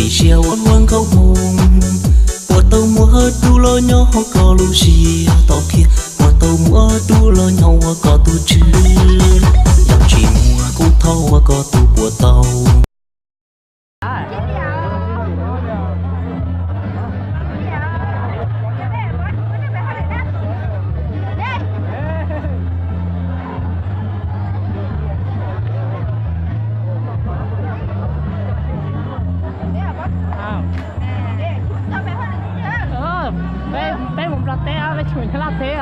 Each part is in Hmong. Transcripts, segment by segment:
Ib siab ua luaj nkauj Hmoob, puas tau muaj dub los nyob hauv koj lub siab tom thiab, puas tau muaj dub los nyob ua koj tus tswv. Yog tsis muaj kuv thov ua koj tus puas tau. Peb, peb mus Nplog teb, peb tsis mus Nyab Laj teb.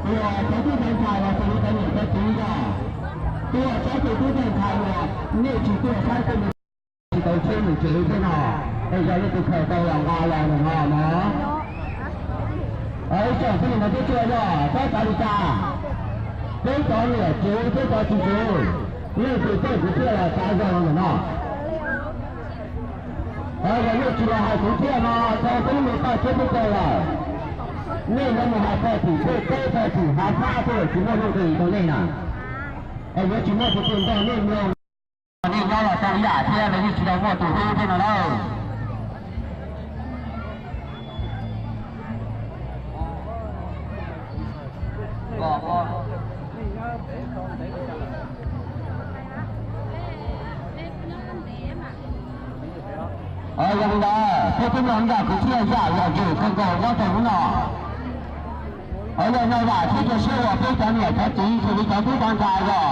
Tuaj saib tus tub ntxhais los tus tub ntxhais niam cov txiv yog, tuaj saib tus tub ntxhais los nej tsis tuaj saib tej mus tsis tau tsheb mus tsev thiab no, es yog leej twg khaws tau los nqa los mus no na. Ib tsoom phooj ywg hmov thiab tshua, yog peb xav li cas, peb cov niam tsev peb cov txiv tsev, leej twg tej kuv thiaj los xav zoo no. Yog nej tsis los hais kuv thiaj no, tau peb lub me paj tseb peb caug lawm, nej yuav mus hais pog tim peb peb pog tim hav fab tuaj tsis muaj nuj nqis rau nej na. Es yuav tsis muaj tus twg nrog nej mloog, nej nyob los tau ib yam thiab los yeej tsis tau muaj tus hlub thiab no na. Yog li ntawd peb twb mloog ib yam kwv txhiaj yam yam yus kawg nkaus nyob rau hnub no. Yog no vam thiab cia siab uas peb cov niam cov txiv xws li cov tub cov ntxhais los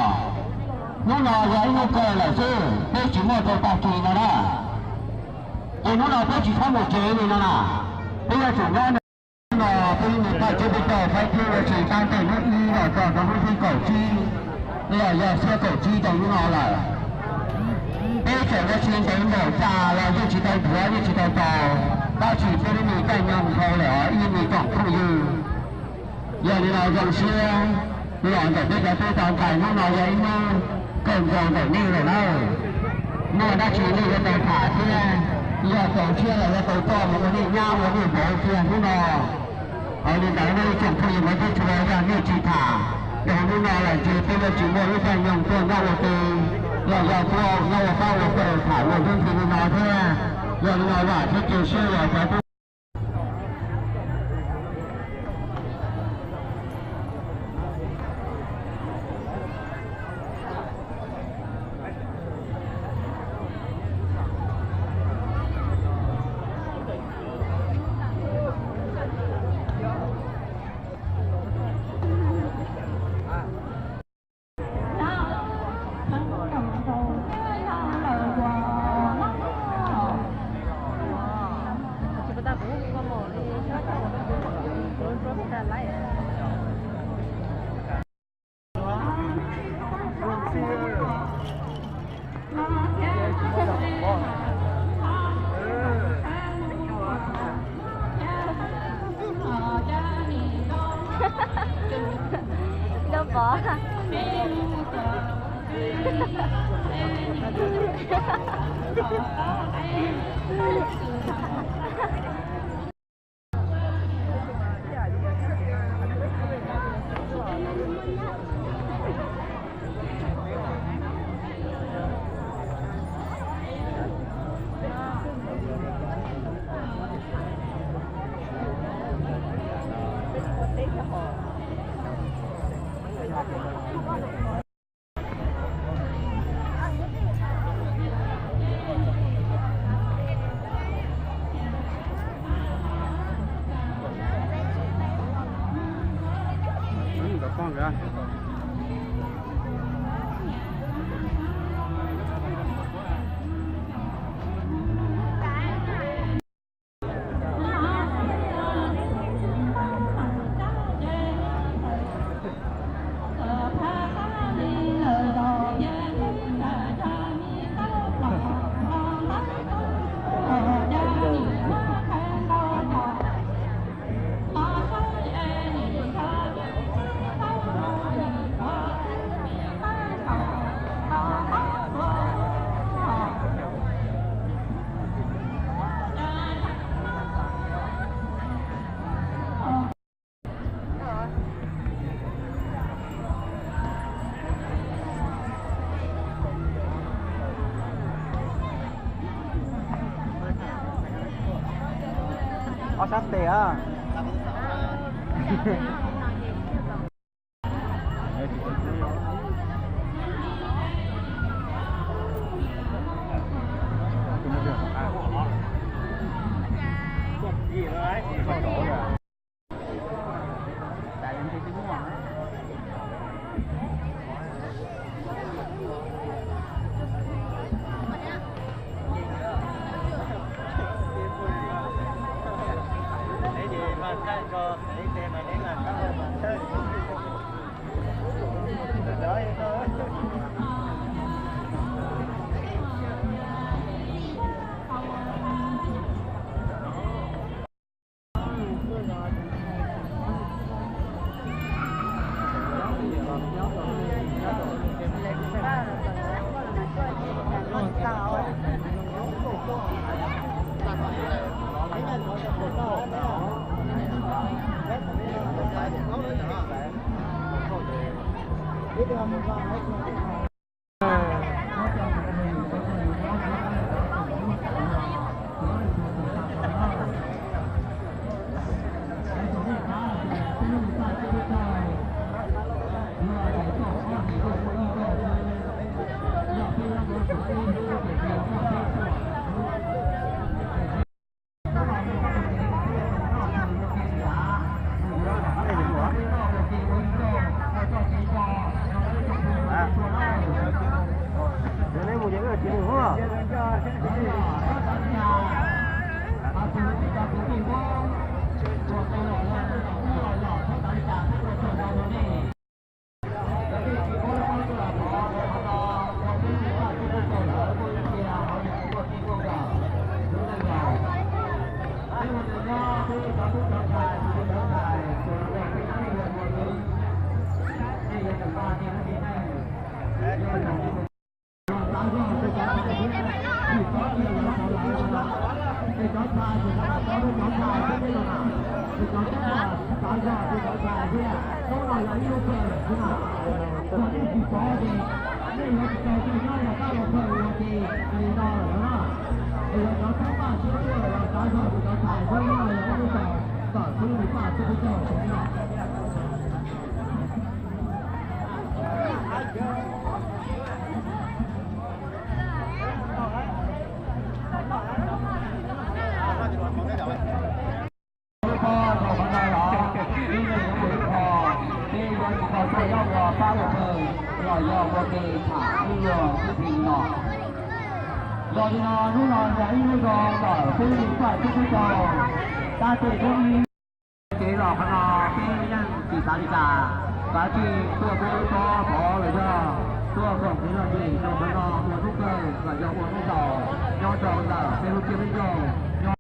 hnub no yog ib hnub kawg lawm xwb, peb tsis muaj rau tag kis no na. Ces hnub no peb tsis txhob mus tsev li no na, peb yuav tsum nyob no, peb mus txog tsev peb tau faib thiab ua tsis tab tes hnub ib los txog rau hnub thib kaum tsib los yog xiab kaum tsib rau hnub no lawm. Peb txawm ua tsis ntev npaum cas los yeej tsis tau nthuav yeej tsis tau tau, tab sis peb lub me caij nyoog dhau lawm os ib me tsoom phooj ywg. Yog li no zoo siab los ntawm peb cov tub cov ntxhais hnub no yog ib hnub kawg nkaus ntawm nej lawm na. Muaj dab tsi nej yuav tau tham thiab, yog txaus siab los yuav tau coj mus ua nej nyab ua nej vauv kiag hnub no. Yog li ntawd nej ib tsoom phooj ywg hmov thiab tshua, yog nej tsis tham rau hnub no los ntshe peb yuav tsis muaj lub caij nyoog tuaj nyob ua ke, los yog tuaj nyob ua pab ua pawg tham ua hnub ntxhais li no thiab. Yog li no vam thiab cia siab los cov tub Ob sab tes a. Yog li no hnub no yog ib hnub zoo ntawm peb li faj tub tub rog, tab tes peb li kev los qhov no peb yeej tsis xav li cas, kav tsij tuaj peb lub tob pov los yog tuaj foom kev lom zem rau qhov no ua hnub kawg los yog ua hnub xaus nyob rau ntawm peb lub tsiab peb ncaug nyob.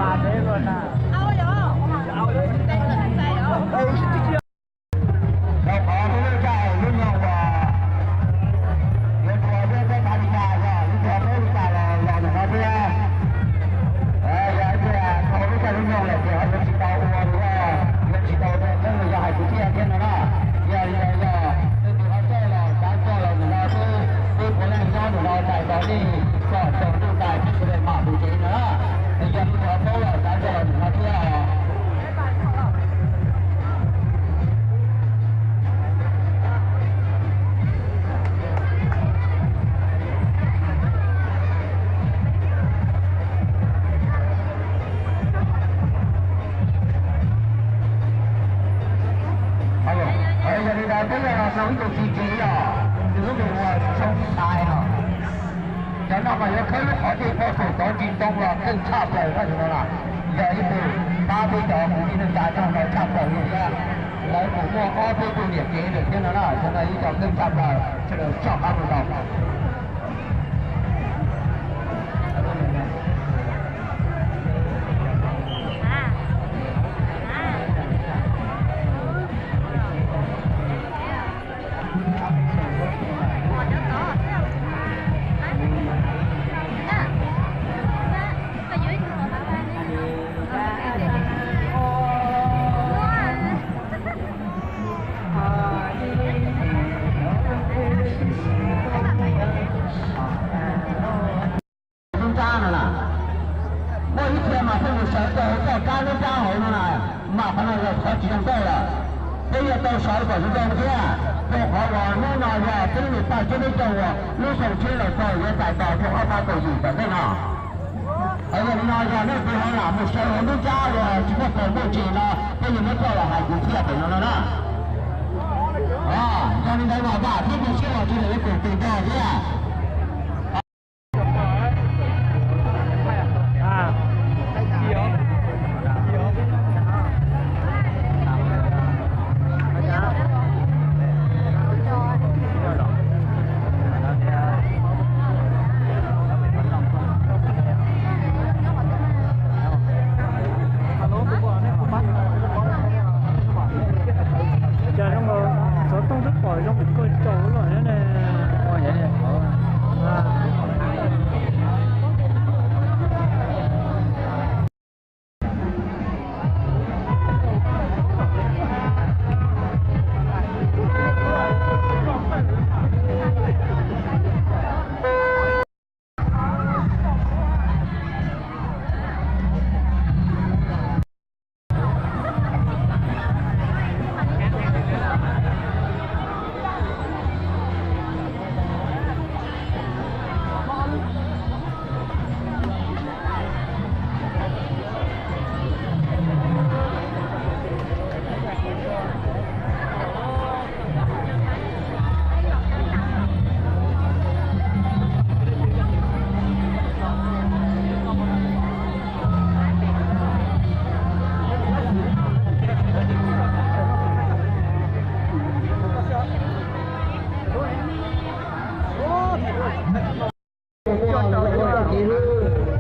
Rau qhov lub neej tsa lub nyoog uas yuav rua thiab peb phav li cas yog lub nyoog peb li cas los los ntawm no thiab. Yog tias tau lub caij lub nyoog lawm ces ho yuav tsis tau ua li, yuav tsis tau ua qeeb los yog hais kwv txhiaj thiab no na. Yog li ntawd yog leej twg ho coj los xav coj los ntawm no xwb, peb puav leej nyob ntawm no txais tos nej kom tsaus ntuj tag peb sawv daws mam mus tsev no na. Yog leej twg ho paub los xav coj los ntawm no thiab os. Yog li ntawd peb yog los sau ib tug txiv tsev os, nws lub npe hu ua Tshoob Xais os. Cov no mas yuav khawb lub qhov dej poj saum tov ntsis ntoo los keej tshaj plaws na, cov no na. Yog ib tug pab peb cov kwv tij neej tsa nyob hauv no tshaj plaws li thiab. Lawv kuj muaj ob peb tug niam tsev lawm thiab no na, cov no ib co keej tshaj plaws, sawv daws tsom qab mus tau. Lub nrab no na, muaj ib txhia mas pheej mus sawv rau hauv txoj kab lub nrab hauv no na, mas qhov no yog qhov tsis zoo nkauj lawm. Peb yuav tau sawv kom zoo zoo thiab, rau qhov uas hnub no yog peb lub niam Paj Tswb Ntuj Xyooj uas lub xyoo tshiab los txog yuav txais tos rau ob phav kaum yim tom ntej no. Yog li no yog leej twg ho lam mus sawv hauv lub nrab uas tsis muaj kaus muaj ntsis no, peb yuav muab coj los hais kwv txhiaj pem no no na. Yog li ntawd mas vam thiab cia siab los sawv daws yuav koom tes nrog thiab. Cas zoo nkaus xov tooj twb pom zoo kawg nkaus lawm ne.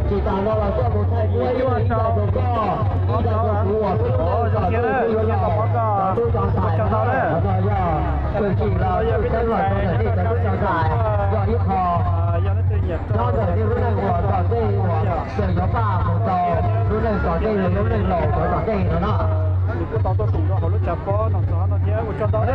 Tsis tas no los koj mus thaij duab ib ib daim rau koj, ib daim rau kuv uas peb lub neej kom tub yuav los tub tso ntxhais na. Qhov no yog tshwm sim los tshwj xeeb los rau ntawm nej cov tub tso ntxhais, yog ib qho nyob ntawm nej lub neej uas tom ntej uas tseem yuav paj mus rau lub neej tom ntej los lub neej laus cov tom ntej no na. Nws kuj tau tuaj koom rau hauv lub tshav pob no txog no thiab ua tsaug ntau na.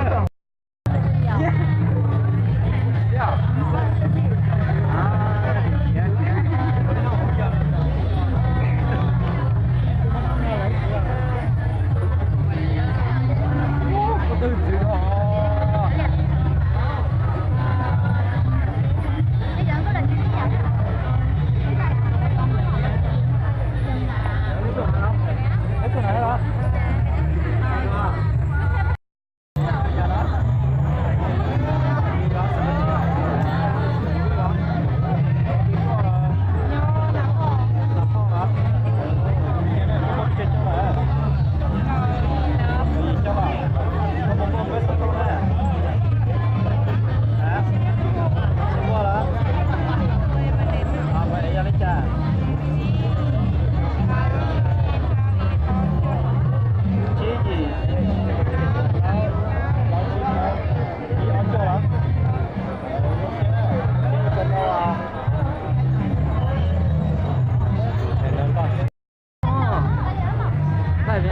Txhob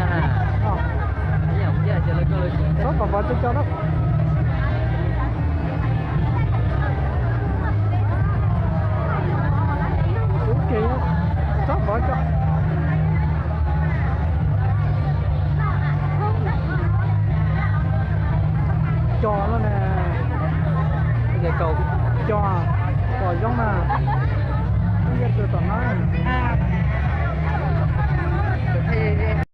pov pov co co na. Ub, txhob pov co. Co no na. Co, pom zoo na. Ib yam tom no.